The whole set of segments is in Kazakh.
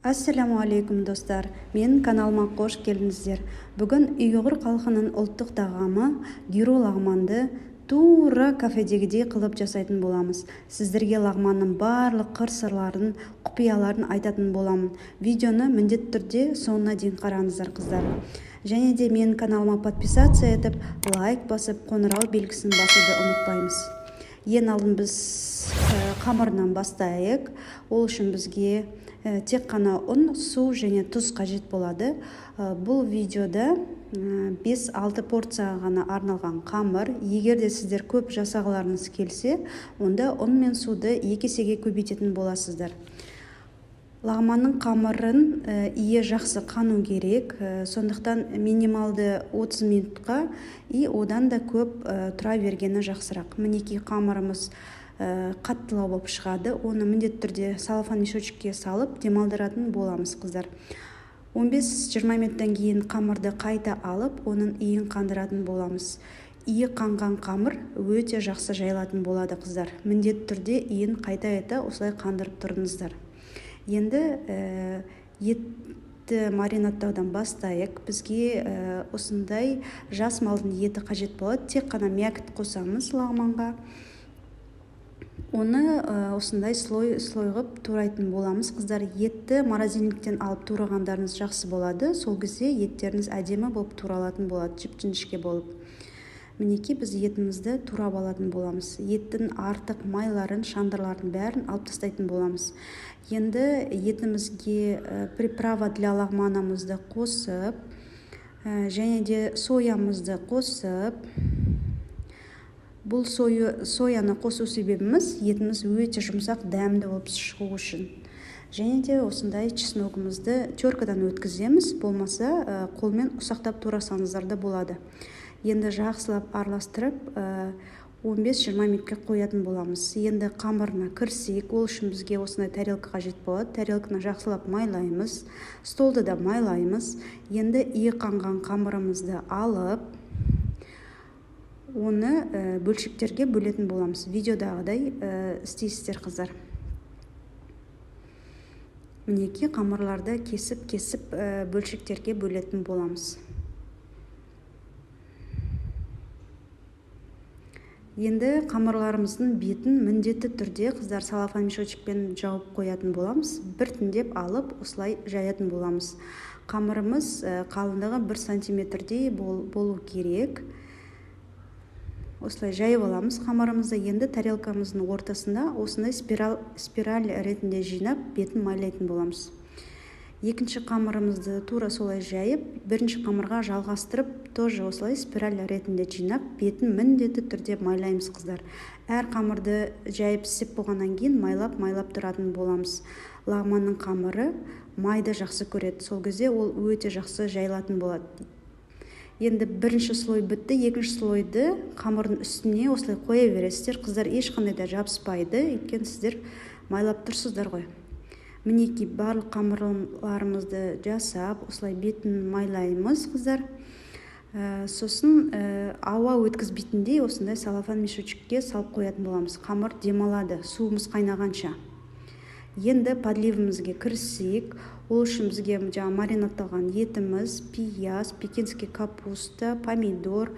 Ассаляму алейкум, достар! Менің каналыма қош келдіңіздер! Бүгін ұйғыр халқының ұлттық тағамы гюро лағманды тура кафедегідей қылып жасайтын боламыз. Сіздерге лағманның барлық қыр-сырларын, құпияларын айтатын боламын. Видеоны міндетті түрде соңына дейін қараңыздар, қыздар. Және де менің каналыма подписаться етіп, лайк басып, қоңырау белгісін басуды ұмытпаймыз. Ең алдын біз қамырынан бастайық. Ол үшін бізге тек қана ұн, су және тұз қажет болады. Бұл видеода 5-6 порцияға ғана арналған қамыр. Егер де сіздер көп жасағыларыңыз келсе, онда ұн мен суды 2 есеге көбейтетін боласыздар. Лағманның қамырын ие жақсы қану керек, сондықтан минималды 30 минутқа и одан да көп тұра бергені жақсырақ. Мінекей, қамырымыз қаттылау болып шығады. Оны міндетті түрде целлофан мешочек ке салып демалдыратын боламыз, қыздар. 15-20 минуттан кейін қамырды қайта алып, оның иін қандыратын боламыз. Иі қанған қамыр өте жақсы жайылатын болады, қыздар. Міндетті түрде иін қайта-қайта осылай қандырып тұрыңыздар. Енді етті маринадтаудан бастайық. Бізге осындай жас малдың еті қажет болады. Тек қана мякоть қосамыз лағманға. Оны осындай слой слой қылып турайтын боламыз, қыздар. Етті морозильник тен алып турағандарыңыз жақсы болады. Сол кезде еттеріңіз әдемі болып туралатын болады, жіп жіңішке болып. Мінекей, біз етімізді турап алатын боламыз. Еттің артық майларын, шандырларын бәрін алып тастайтын боламыз. Енді етімізге приправа для лагманамызды қосып және де соямызды қосып. Бұл сояны қосу себебіміз етіміз өте жұмсақ, дәмді болып шығу үшін. Және де осындай чесног ымызды терка дан өткіземіз, болмаса қолмен ұсақтап турасаңыздар да болады. Енді жақсылап араластырып, 15-20 минутқа қоятын боламыз. Енді қамырына кірісейік. Ол үшін бізге осындай тарелка қажет болады. Тарелканы жақсылап майлаймыз, столды да майлаймыз. Енді иі қанған қамырымызды алып, оны бөлшектерге бөлетін боламыз. Видеодағыдай істейсіздер, қыздар. Мінекей, қамырларды кесіп кесіп бөлшектерге бөлетін боламыз. Енді қамырларымыздың бетін міндетті түрде, қыздар, целлофан мешочек пен жауып қоятын боламыз. Біртіндеп алып, осылай жаятын боламыз. Қамырымыз қалыңдығы 1 сантиметрдей болу керек. Осылай жайып аламыз қамырымызды. Енді тарелкамыздың ортасында осындай спираль ретінде жинап, бетін майлайтын боламыз. Екінші қамырымызды тура солай жайып, бірінші қамырға жалғастырып, тоже осылай спираль ретінде жинап, бетін міндетті түрде майлаймыз, қыздар. Әр қамырды жайып, істеп болғаннан кейін майлап майлап тұратын боламыз. Лағманның қамыры майды жақсы көреді, сол кезде ол өте жақсы жайылатын болады. Енді бірінші слой бітті. Екінші слой ды қамырдың үстіне осылай қоя бересіздер, қыздар. Ешқандай да жабыспайды, өйткені сіздер майлап тұрсыздар ғой. Мінекей, барлық қамырларымызды жасап, осылай бетін майлаймыз, қыздар. Сосын ауа өткізбейтіндей осындай целлофан мешочек ке салып қоятын боламыз. Қамыр демалады суымыз қайнағанша. Енді подлив імізге кірісейік. Ол үшін бізге жаңа маринадталған етіміз, пияз, пекинский капуста, помидор,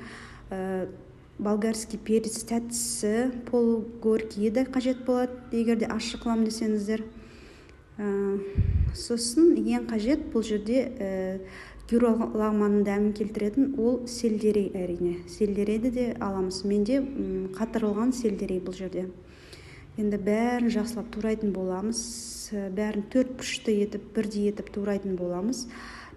болгарский перец тәттісі, полугорький де қажет болады, егер де ащы қыламын десеңіздер. Сосын ең қажет бұл жерде гюро лағманның дәмін келтіретін ол сельдерей. Әрине, сельдерейді де аламыз. Менде қатырылған сельдерей бұл жерде. Енді бәрін жақсылап турайтын боламыз. Бәрін төрт бұрышты етіп, бірдей етіп турайтын боламыз.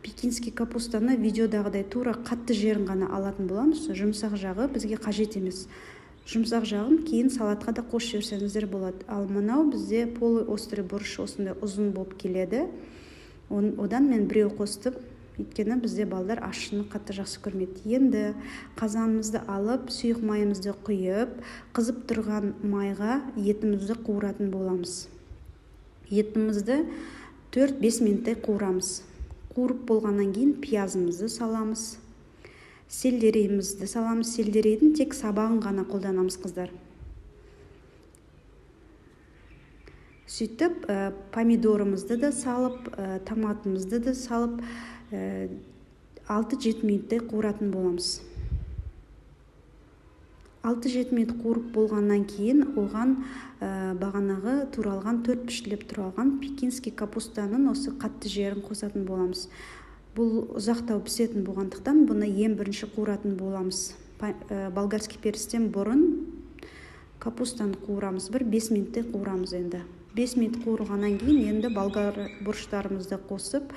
Пекинский капустаны видеодағыдай тура қатты жерін ғана алатын боламыз. Жұмсақ жағы бізге қажет емес. Жұмсақ жағын кейін салатқа да қосып жіберсеңіздер болады. Ал мынау бізде полуострый бұрыш, осындай ұзын болып келеді. Одан мен біреу қостым, өйткені бізде балдар ащыны қатты жақсы көрмейді. Енді қазанымызды алып, сұйық майымызды құйып, қызып тұрған майға етімізді қуыратын боламыз. Етімізді 4-5 минуттай қуырамыз. Қуырып болғаннан кейін пиязымызды саламыз, сельдерейімізді саламыз. Сельдерейдің тек сабағын ғана қолданамыз, қыздар. Сөйтіп помидорымызды да салып, томатымызды да салып, 6-7 минуттай қуыратын боламыз. 6-7 минут қуырып болғаннан кейін оған бағанағы туралған, 4 піштілеп туралған пекинский капустаның осы қатты жерін қосатын боламыз. Бұл ұзақтау пісетін болғандықтан, бұны ең бірінші қуыратын боламыз. Болгарский перецтен бұрын капустаны қуырамыз, бір 5 минуттай қуырамыз енді. 5 минут қуырғаннан кейін енді болгар бұрыштарымызды қосып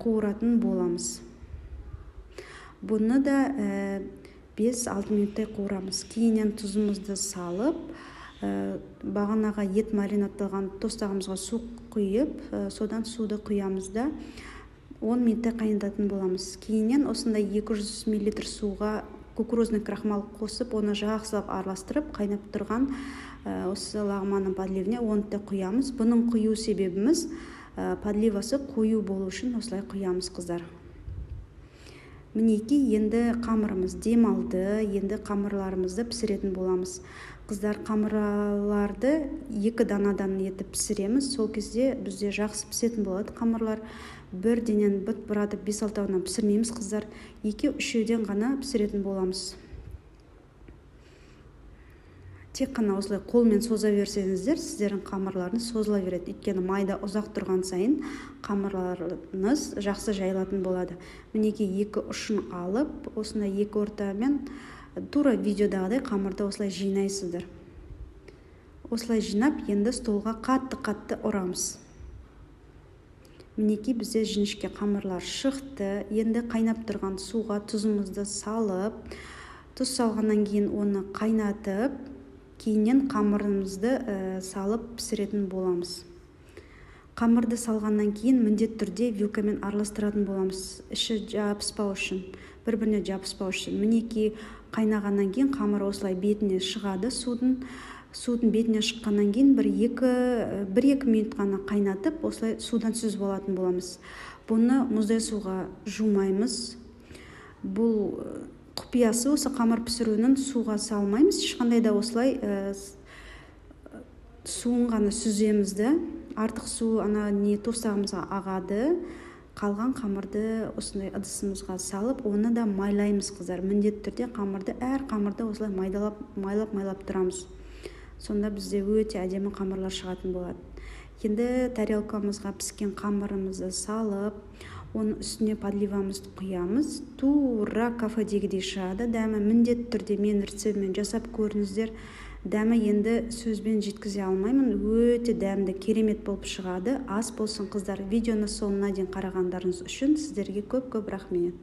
қуыратын боламыз. Бұны да 5-6 минуттай қуырамыз. Кейіннен тұзымызды салып, бағанаға ет маринадталған тостағымызға су құйып, содан суды құямыз да 10 минуттай қайнататын боламыз. Кейіннен осындай 200 мл суға кукурузный крахмал қосып, оны жақсылап араластырып, қайнап тұрған осы лағманның подливіне оны да құямыз. Бұның құю себебіміз, подливасы қою болу үшін осылай құямыз, қыздар. Мінекей, енді қамырымыз демалды, енді қамырларымызды пісіретін боламыз. Қыздар, қамырларды 2 данадан етіп пісіреміз. Сол кезде бізде жақсы пісетін болады қамырлар. Бірденен быт бұратып 5-6-ауынан пісірмейміз, қыздар. 2-3-еуден ғана пісіретін боламыз. Тек қана осылай қолмен соза берсеңіздер, сіздердің қамырларыңыз созыла береді. Өйткені майда ұзақ тұрған сайын қамырларыңыз жақсы жайылатын болады. Мінекей, 2 ұшын алып, осындай 2 ортамен тура видеодағыдай қамырды осылай жинайсыздар. Осылай жинап, енді столға қатты-қатты ұрамыз. Мінекей, бізде жіңішке қамырлар шықты. Енді қайнап тұрған суға тұзымызды салып, тұз салғаннан кейін оны қайнатып, кейіннен қамырымызды салып пісіретін боламыз. Қамырды салғаннан кейін міндетті түрде вилкамен араластыратын боламыз, іші жабыспау үшін, бір-біріне жабыспау үшін. Мінекей, қайнағаннан кейін қамыр осылай бетіне шығады судың. Судың бетіне шыққаннан кейін бір екі минут қана қайнатып, осылай судан сүзіп алатын боламыз. Бұны мұздай суға жумаймыз. Бұл құпиясы осы қамыр пісіруінің, суға салмаймыз ешқандай да, осылай суын ғана сүземіз да, артық су ана не тостағымызға ағады. Қалған қамырды осындай ыдысымызға салып, оны да майлаймыз, қыздар. Міндетті түрде қамырды, әр қамырды осылай майдалап, майлап, майлап тұрамыз. Сонда бізде өте әдемі қамырлар шығатын болады. Енді тарелкамызға піскен қамырымызды салып, оның үстіне подливамызды құямыз. Тура кафедегідей шығады дәмі. Міндетті түрде менің рецептіммен жасап көріңіздер. Дәмі енді сөзбен жеткізе алмаймын, өте дәмді, керемет болып шығады. Ас болсын, қыздар! Видеоны соңына дейін қарағандарыңыз үшін сіздерге көп-көп рахмет.